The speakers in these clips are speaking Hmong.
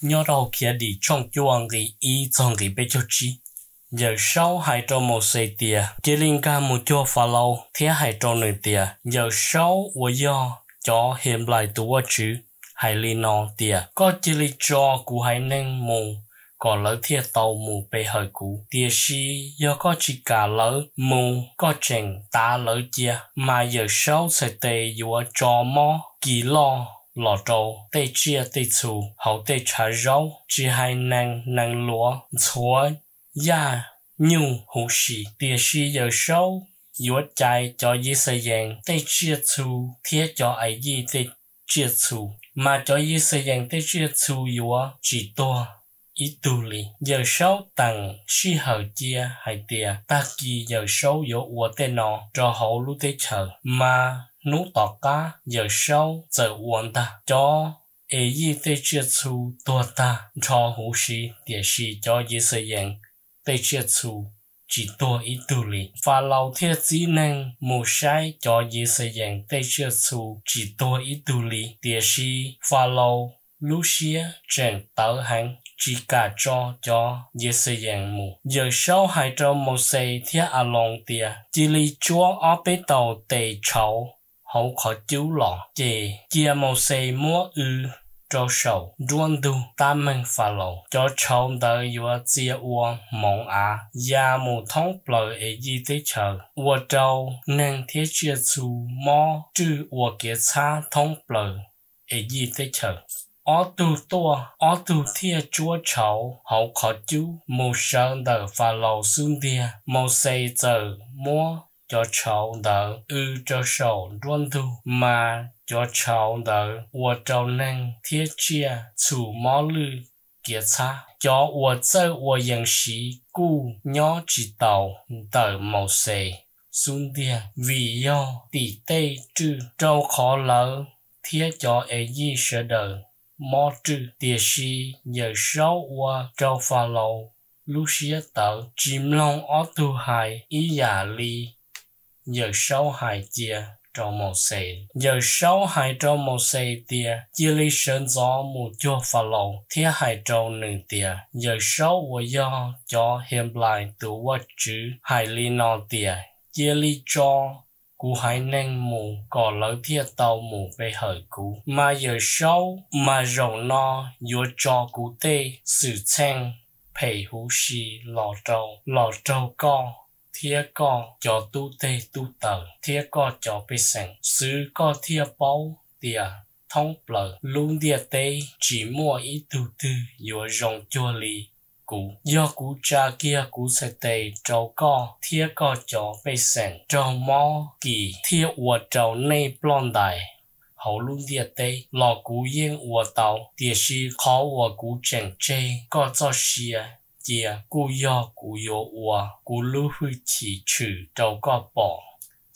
Nyob rau Khiavdim tshooj cuaj nqe ib txog nqe peb caug tsib. Yawmsaub hais rau Mauxes tias, Cia li nkag mus cuag Falaus thiab hais rau nws tias, Yawmsaub uas yog cov Henplais tus Vajtswv hais li no tias, Koj cia li tso kuv haiv neeg mus kom lawv thiaj tau mus pe hawm kuv. Tiam sis yog koj tsis kam lawv mus, koj tseem tav lawv cia, mas Yawmsaub txhais tes yuav tso mob kis loj los rau tej tsiaj tej txhu hauv tej tshav zaub, tsis hais nees, nees luav, ntxhuav, yaj, nyuj huv si. Tiam sis Yawmsaub yuav cais cov Yixalayees tej tsiaj txhu thiab cov Aiyij tej tsiaj txhu, mas cov Yixalayees tej tsiaj txhu yuav tsis tuag ib tug li. Yawmsaub teem sij hawm cia hais tias tag kis Yawmsaub yuav ua tej no rau hauv lub teb chaws, mas hnub tom qab Yawmsaub txawm ua ntag. Cov Aiyij tej tsiaj txhu tuag tag nrho huv si, tiam sis cov Yixalayees tej tsiaj txhu tsis tuag ib tug li. Falaus thiaj txib neeg mus saib cov Yixalayees tej tsiaj txhu, tsis tuag ib tug li. Tiam sis Falaus lub siab tseem tawv heev, tsis kam tso cov Yixalayees mus. Yawmsaub hais rau Mauxes thiab Aloos tias, Cia li tsuab ob peb tauj tes tshauv hauv qhov cub los. Ces cia Mauxes muab w rau saum nruab ntug tab meeg Falaus. Cov tshauv ntawd yuav txia ua hmoov av ya mus thoob plaws Aiyij teb chaws, ua rau neeg thiab tsiaj txhu mob rwj ua kiav txhab thoob plaws Aiyij teb chaws. Ob tug tuaj, ob tug thiaj tsuab tshauv hauv qhov cub mus sawv ntawm Falaus xub ntiag. Mauxes txawm muab cov tshauv ntawd w rau saum nruab ntug, mas cov tshauv ntawd ua rau neeg thiab tsiaj txhu mob lwj kiav txhab. Cov uas txawj ua yees siv kuj nyob tsis taus ntawm Mauxes xub ntiag, vim yog tim tej rwj, rau qhov lawv thiab cov Aiyij sawv daws mob rwj. Tiam sis Yawmsaub ua rau Falaus lub siab tawv, tsis mloog ob tug hais ib yam li Yawmsaub hais cia rau Mauxes. Yawmsaub hais rau Mauxes tias, Cia li sawv ntxov mus cuag Falaus thiab hais rau nws tias, Yawmsaub uas yog cov Henplais tus Vajtswv hais li no tias, Cia li tso kuv haiv neeg mus kom lawv thiaj tau mus pe hawm kuv. Mas Yawmsaub mas zaum no yuav tso kuv tej xwm txheej phem huv si los rau, los raug koj thiab koj cov tub teg tub taws thiab koj cov pej xeem, xwv koj thiaj paub tias thoob plaws lub ntiaj teb tsis muaj ib tug twg yuav zoo cuag li kuv. Yog kuv tsa kiag kuv txhais tes rau koj thiab koj cov pej xeem raug mob kis thiaj ua rau nej ploj ntais hauv lub ntiaj teb los kuv yeej ua tau. Tiam sis qhov uas kuv tseem tseg koj txoj sia cia kuj yog kuv yuav ua kuv lub hwj chim tshwm rau koj pom,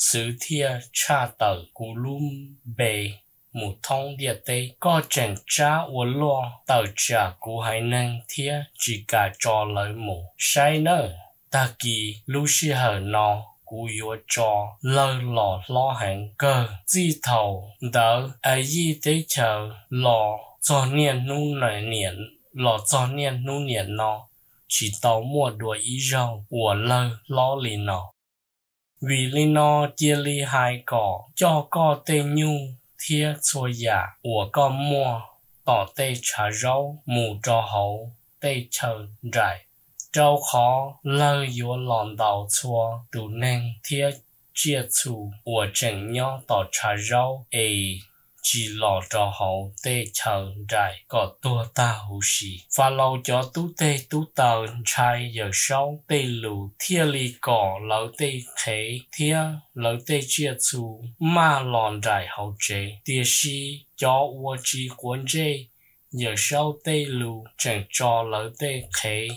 xwv thiaj tshaj tawm kuv lub npe mus thoob ntiaj teb. Koj tseem tsab ua luaj tawm tsam kuv haiv neeg thiab tsis kam tso lawv mus. Saib nawb, tag kis lub sij hawm no kuv yuav tso lawg los hlob heev kawg. Txij thaum ntawd Aiyij teb chaws los txog niaj hnub niam, los txog niaj hnub niam no tsis tau muaj dua ib zaug uas lawg hlob li no. Vim li no cia li hais kom coj koj tej nyuj thiab txhua yam uas koj muaj tom tej tshav zaub mus rau hauv tej chaw nraim, rau qhov lawg yuav los ntaus txhua tus neeg thiab tsiaj txhu uas tseem nyob tom tshav zaub es tsis los rau hauv tej chaw nraim kom tuag tag huv si. Falaus cov tub teg tub taws ntshai Yawmsaub tej lus thiaj li kom lawv tej qhev thiab lawv tej tsiaj txhu maj los nraim hauv tsev. Tiam sis cov uas tsis quav ntsej Yawmsaub tej lus tseem tso lawv tej qhev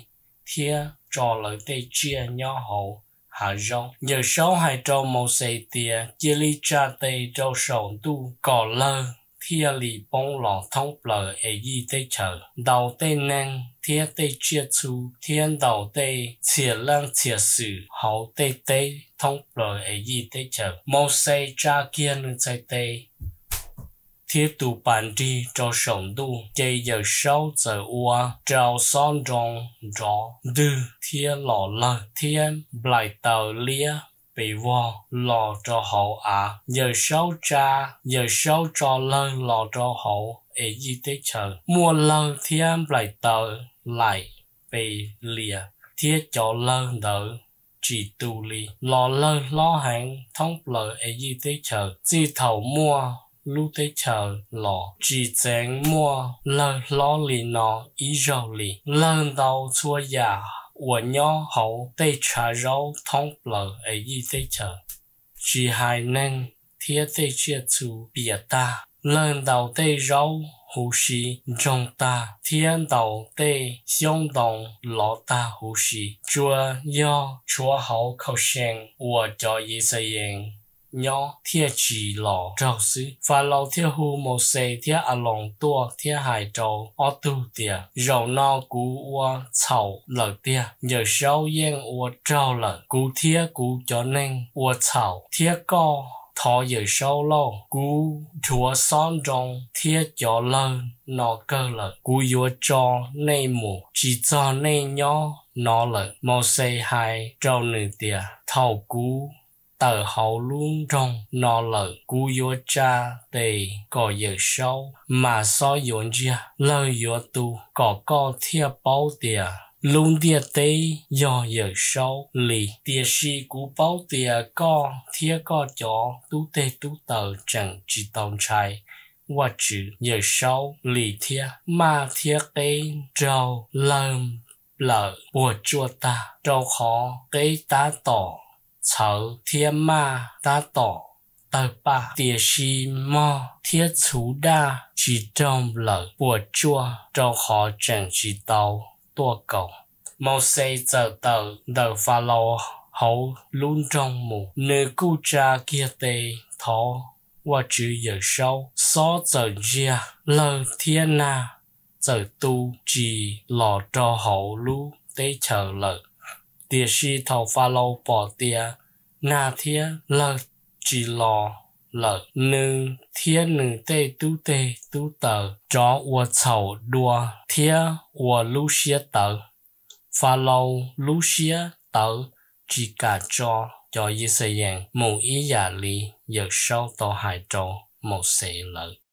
thiab tso lawv tej tsiaj nyob hauv hav zoov. Yawmsaub hais rau Mauxes tias, Cia li tsa tes rau saum ntuj kom lawg thiaj li poob los thoob plaws Ayij teb chaws, ntaus tej neeg thiab tej tsiaj txhu thiab ntaus tej txhiam leej txhiam xwm hauv tej teb thoob plaws Ayij teb chaws. Mauxes tsa kiag nws txhais tes thiab tu pas nrig rau saum ntuj. Ces Yawm Saub txawm ua rau xob nroo nrov ntwg thiab los lawg thiab nplaim taws liab pes vog los rau hauv av. Yawm Saub tsa, Yawm Saub tso lawg los rau hauv Ezipus teb chaws. Muaj lawg thiab nplaim taws laim pes lias, thiab cov lawg ntawd tsis tu li. Los lawg hlob heev thoob plaws Ezipus teb chaws. Txij thaum muaj lub teb chaws los, tsis txeev muaj lawg hlob li no ib zaug li. Lawg ntaus txhua yam uas nyob hauv tej tshav zaub thoob plaws Ezipus teb chaws, tsis hais neeg thiab tej tsiaj txhu piam tag. Lawg ntaus tej zaub huv si ntsoog tag, thiab ntaus tej xyoob ntoo lov tag huv si. Tsuas yog tshuav hauv khauj xyees uas cov Yixalayees nyob thiaj tsis los raug xwb. Falaus thiaj hu Mauxes thiab Aloos tuaj thiab hais rau ob tug tias, Zaum no kuv ua txhaum lawm tiag. Yawm Saub yeej ua raug lawm. Kuv thiab kuv cov neeg ua txhaum, thiab koj thov Yawm Saub lauj. Kuv dhuav xob nroo thiab cov lawg no kawg lawm. Kuv yuav tso nej mus, tsis txog nej nyob no lawm. Mauxes hais rau nws tias, Thaum kuv tawm hauv lub nroog no lawm, kuv yuav tsa tes kom Yawm Saub mas xob yuav ntsiag, lawg yuav tu, kom koj thiaj paub tias lub ntiaj teb yog Yawm Saub li. Tiam sis kuv paub tias koj thiab koj cov tub teg tub taws tseem tsis tau ntshai Vajtswv Yawm Saub li thiab. Maj thiab qeb raug lawg nplawm puas tsuaj tag, rau qhov qeb tab tom txhawv thiab maj tab tom tawg paj. Tiam sis mog thiab txhuv daj tsis raug nplawm puas tsuaj, rau qhov tseem tsis tau tuaj kaus. Mauxes txawm tawm ntawm Falaus hauv lub nroog mus, nws kuj tsa kiag tes thov Vajtswv Yawm Saub. Xob txawm ntsiag, lawg thiab nag txawm tu tsis los rau hauv lub teb chaws lawm. Tiam sis thaum Falaus pom tias nag thiab lawg tsis los lawm, nws thiab nws tej tub teg tub taws rov ua txhaum dua thiab ua lub siab tawv. Falaus lub siab tawv tsis kam tso cov Yixalayees mus ib yam li Yawm Saub tau hais rau Mauxes lawm.